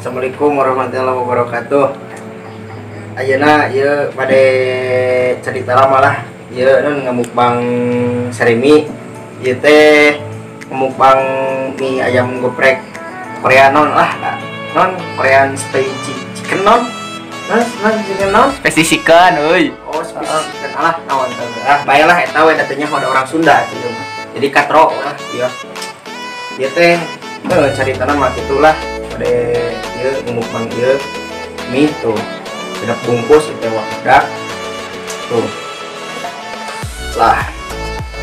Assalamualaikum warahmatullahi wabarakatuh. Ayeuna ieu bade cerita lama lah. Ieu non ngamukbang sarimi. Ieu teh ngamukbang mie ayam geprek Korea non lah. Non Korean spicy chicken non. Non chicken non spicy chicken euy. Oh, spicy chicken alah naon teh. Ah, bae lah eta we datanya ada orang Sunda ieu mah. Jadi katro lah ieu. Ieu teh caritana mah kitulah. Bade ieu ngamukbang ieu mie tuh. Sudah bungkus itu wadah tuh lah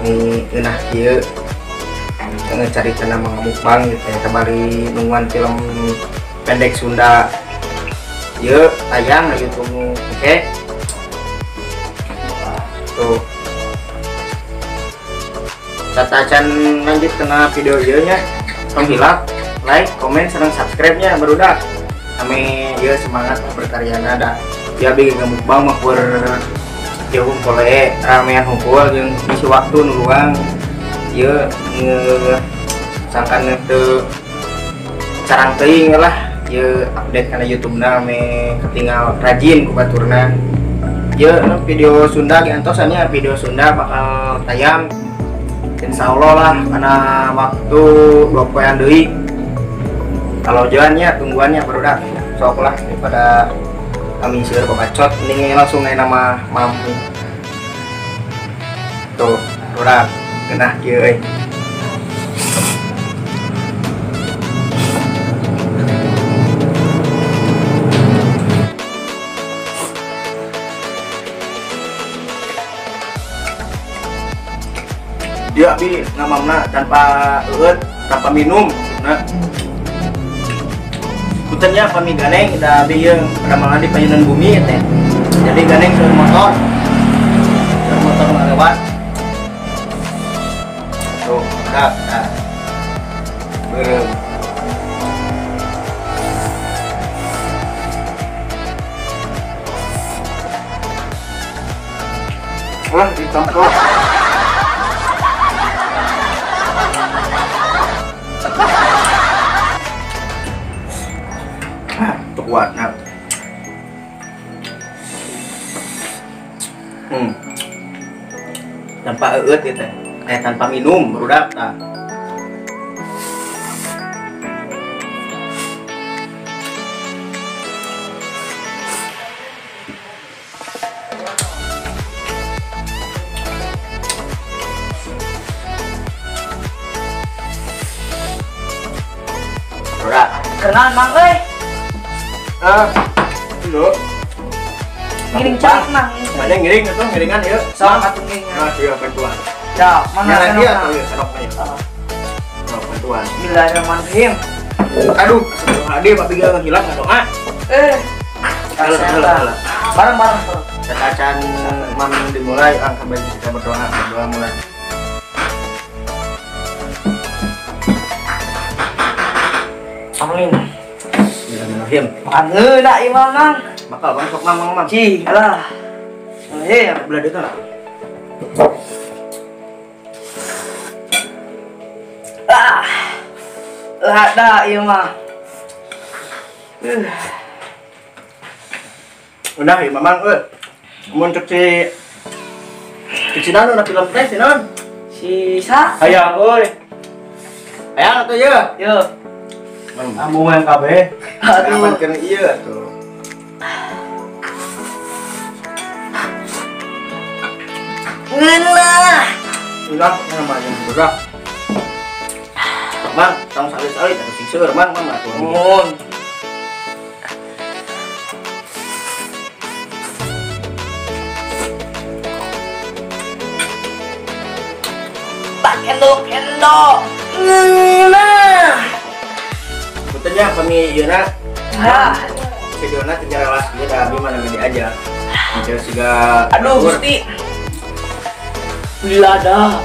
mie ngeunah kieu caritana mah ngamukbang gitu ya kabari nungguan film pendek Sunda ieu tayang di YouTube. Oke tuh catacan lanjut kena video ieu nya tong hilap like, komen, sareng subscribe nya barudak. Ame ieu semangat berkaryana da ya bieu ngamukbang mah keur jauh kole ramean hungkul jeung ngisi waktu nu luang ieu sangkan teu carang teuing lah ieu update kana YouTube-na ame ketinggal rajin ku baturna. Ieu video Sunda diantosan nya video Sunda bakal tayang insyaallah lah karena waktu 2 poean deui. Kalau jalannya tungguannya barudak sok lah daripada kami seueur babacot mending langsung aya nama mampu tuh barudak genah kieu euy. Dia abi ngamamna tanpa eueut tanpa minum nah. Puntennya pami ganeng da abi ieu ramalan di payunan bumi teh. Jadi ganeng seueur motor. Seueur motor ngalewat. Tuh, dah, dah. Beureum. Wah, ditangkap. Kuat nah. Tanpa eueut ieu teh. Tanpa minum barudak tah. Barudak. Kenalan mang euy. Dulu. Ngiring cak mang. Mana ngiring atuh ngiringan ieu. Sama atuh ngiringan. Nah, ieu bantuan. Ya, mana ieu atuh ieu sanokna ieu. Oh, bantuan. Bismillahirrahmanirrahim. Aduh, astagfirullahaladzim, abi ge hilang ngadoa. Halo. Bareng-bareng. Catacan mam dimulai angka bagi kita berdoa, berdoa mulai. Amin. Bismillahirrahmanirrahim. Makan ngeuna ieu mah mang. Bakal bang sok mang mang. Cih, alah. Bismillahirrahmanirrahim. Belah dieu lah. Ah. Lah da ieu mah. Udah ieu mah mang euy. Mun cek si naon na film teh si naon? Si sa. Hayang euy. Hayang atuh ieu. Ieu. Amu yang kabeh. Aduh, kan iya tuh. Ngeunah. Udah namanya udah. Mang, tong salit-salit atuh sing seueur mang mang atuh. Mun. Tak endok-endok. Ngeunah. Puntennya kami ieu na. Videona teu jelas ieu da abi mah gede aja. Henteu siga. Aduh Gusti. Wilada.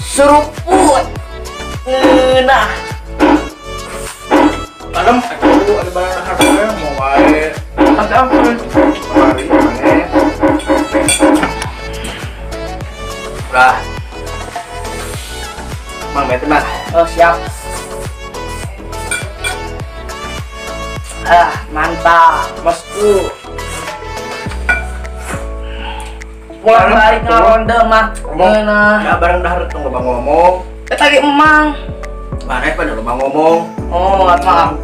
Seruput. Ngeunah. Kalem atuh ada barang harga mau wae. Ada apa? Mari maneh. Udah. Mang meter, Mang. Oh, siap. Tah, bosku. Pulang balik ngaronde mah. Ngeunah. Ya bareng dahar tong loba ngomong. Eta ge emang. Bareh pada loba ngomong. Oh, maaf.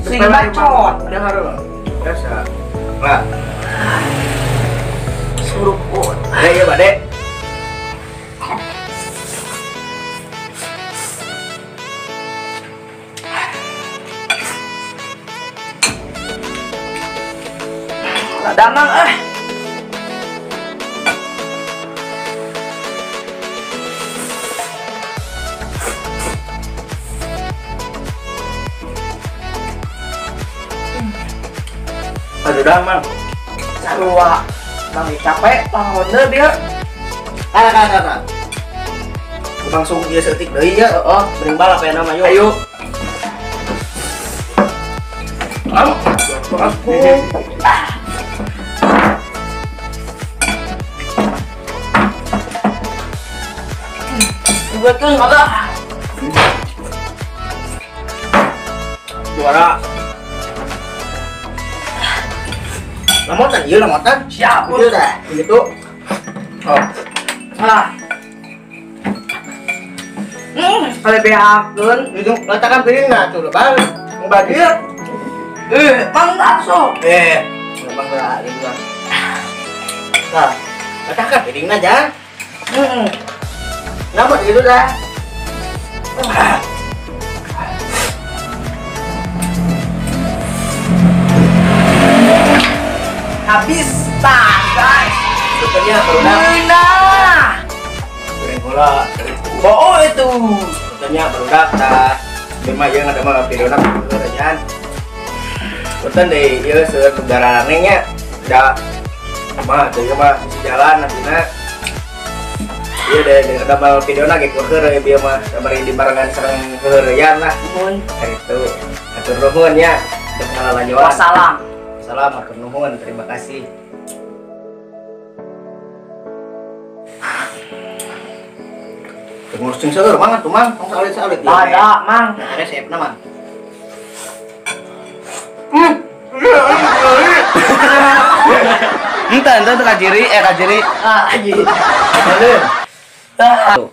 Sing bacot. Dahar. Biasa. Lah. Suruput. Bade ya bade. Damang eh. Aduh damang. Sarua. Bang capek pangonde dia. Ah. Langsung ieu seutik deui nya. Heeh, mending balap ya nama yuk. Ayo. Aku. Betul enggak? Juara. Lamotan ieu lamotan. Siap. Ieu dah. Begitu. Oh. Ah. Kalebehakeun. Itu letakkan piringna tuh lebar. Ngebagi. Mangga sok. Mangga ieu mah. Nah, letakkan piringna jang. Heeh. Nama itu dah. Habis tah guys. Sebenarnya baru nah. Goreng bola. Oh itu. Sebenarnya baru tah. Cuma yang ada mah video nak kerjaan. Punten deh, ieu seueur kendaraan nya. Da mah teu mah jalan nantina. Iya deh, ada mal video lagi keur bieu mah bari di barengan sareng keureuyan lah. Nuhun. Kitu. Hatur nuhun nya. Ngalalanjoan. Wassalam. Salam hatur nuhun, terima kasih. Ngurusin seueur mang atuh mang, tong salit-salit. Ada mang. Nah, resepna mang. Entah, entah kajiri, kajiri. Ah, anjing. Tuh.